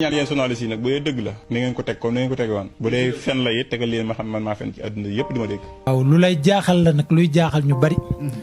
ñaan yéen journaliste yi nag bu dee dëgg la ni ngeen ko teg comme ni ngeen ko teg woon bu dee fen la it tegal leen ma xam man maa fen ci àdduna yëpp di ma dégg. waaw lu lay jaaxal la nag luy jaaxal ñu bari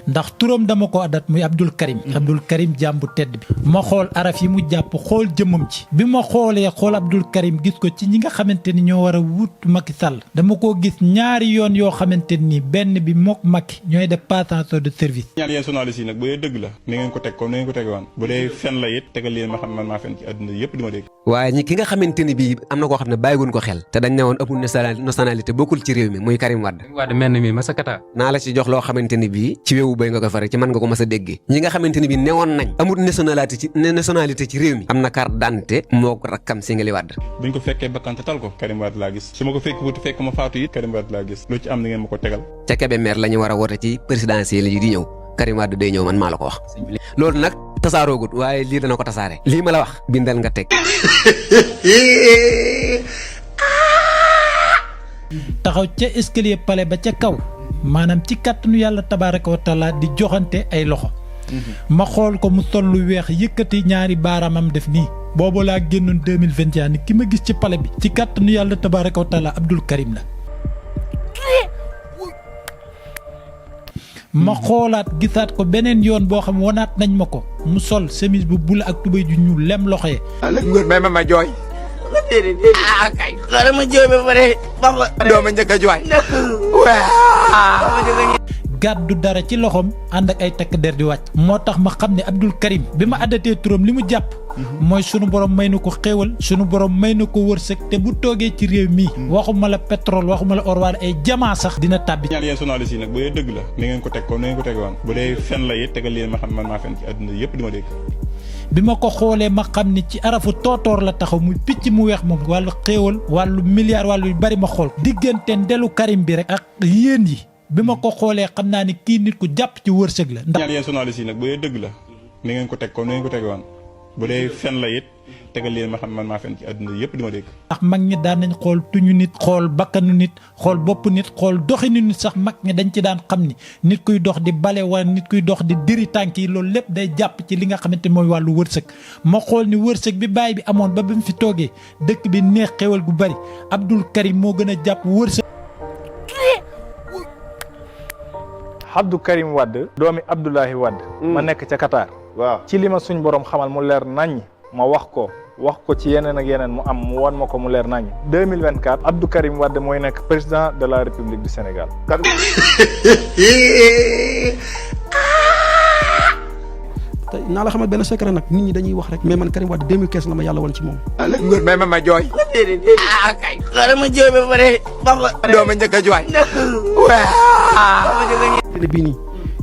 ndax turam dama ko adat muy Abdou Karim Abdou Karim jaam bu tedd bi ma xool araf yi mu jàpp xool jëmmam ci bi ma xoolee xool Abdou Karim gis ko ci ñi nga xamante ni ñoo war a wut Macky Sall dama ko gis ñaari yoon yoo xamante ni benn bi mook Macky ñooy def passation de service. ñaan yéen journaliste yi nag bu dee dëgg la ni ngeen ko teg comme ni ngeen ko teg woon bu dee fen la it tegal leen ma xam man maa fen ci àdduna yëpp di ma dégg. waaye ñi ki nga xamante ni bii am na koo xam ne bàyyiwuñ ko xel te dañ ne woon ëppul nationalité bokkul ci réew mi muy Karim Wade. Wade mel na mi ma sa kata naa la ci jox loo xamante ni bii ci weewu bay nga ko fare ci mën nga ko mas a déggee ñi nga xamante ni bii newoon nañ amul nationalité ci réew mi am na carte d'identité moo ko rakkam Singali Wade. buñ ko fekkee bakkante tal ko Karim Wade laa gis su ma ko fekk wuti fekk ma faatu it Karim Wade laa gis lu ci am ni ngeen ma ko tegal. ca Kébémer la ñu war a woote ci présidentielle yi di ñëw Karim Wade day ñëw man maa la ko wax loolu nag tasaaroogut waaye lii dana ko tasaare lii ma la wax bindal nga teg. taxaw ca escalier palais ba ca kaw maanaam ci kàttanu yàlla tabaaraka wa taala di joxante ay loxo ma xool ko mu sol lu weex yëkkati ñaari baaraamam def nii boobu laa génnoon 2021 ni ki ma gis ci palais bi ci kàttanu yàlla tabaaraka wa taala Abdou Karim la ma xoolaat gisaat ko beneen yoon boo xam wanaat nañ ma ko mu sol chemise bu bula ak tubéy ju ñuul lem loxo yi. ngóor may ma jooy. kay xaaral ma jooy ba pare papa. doo ma njëkk a jooy. gàddu dara ci loxoom ànd ak ay takk der di wàcc. moo tax ma xam ne Abdou Karim bi ma addatee turam li mu jàpp. mooy sunu borom may na ko xéewal sunu borom may na ko wërsëg te bu toogee ci réew mi. waxuma la pétrole waxuma la or wala ay jamaa sax dina tàbbi. ñaan yéen journaliste yi nag bu dee dëgg la ni ngeen ko teg comme ni ngeen ko teg woon bu dee fen la it tegal leen ma xam man maa fen ci àdduna yëpp di ma dégg. bi ma ko xoolee ma xam ni ci arafu tootoor la taxaw muy picc mu weex moom wàllu xéewal wàllu milliard wàllu yu bari ma xool diggante ndelu Karim bi rek ak yéen yi bi ma ko xoolee xam naa ni kii nit ku jàpp ci wërsëg la. ñaan yéen journaliste yi nag bu dee dëgg la ni ngeen ko teg comme ni ngeen ko teg woon bu dee fen la it tegal leen ma xam man maa fen ci àdduna yëpp di ma dégg. ndax mag ñi daan nañ xool tuñu nit xool bakkanu nit xool bopp nit xool doxinu nit sax mag ñi dañ ci daan xam ni nit kuy dox di bale wala nit kuy dox di diri tànk yi loolu lépp day jàpp ci li nga xamante mooy wàllu wërsëg ma xool ni wërsëg bi baay bi amoon ba mu fi toogee dëkk bi neex xéwal gu bari Abdou Karim moo gën a jàpp wërsëg. Abdou Karim Wade doomi Abdoulaye Wade ma nekk ca Qatar waaw ci li ma suñ borom xamal mu leer nañ ma wax ko ci yeneen ak yeneen mu am mu won ma ko mu leer nañ 2024 Abdou Karim Wade mooy nekk président de la République du Sénégal. te naa la xamal benn secret nag nit ñi dañuy wax rek mais man Karim Wade 2015 la ma yàlla woon ci moom. ngóor may ma jooy. kay xaaral ma jooy ba pare papa. doo ma njëkk a jooy. te bii nii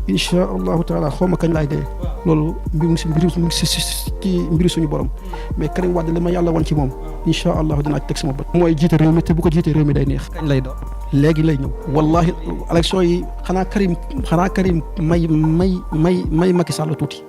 incha allahu taala xaw ma kañ laay dee loolu mbiru suñu borom mais Karim Wade li ma yàlla woon ci moom incha allah dinaa teg sama bët. mooy jiite réew mi te bu ko jiitee réew mi day neex. kañ lay doon léegi lay ñëw. wallahi élection yi xanaa Karim may Macky Sall tuuti.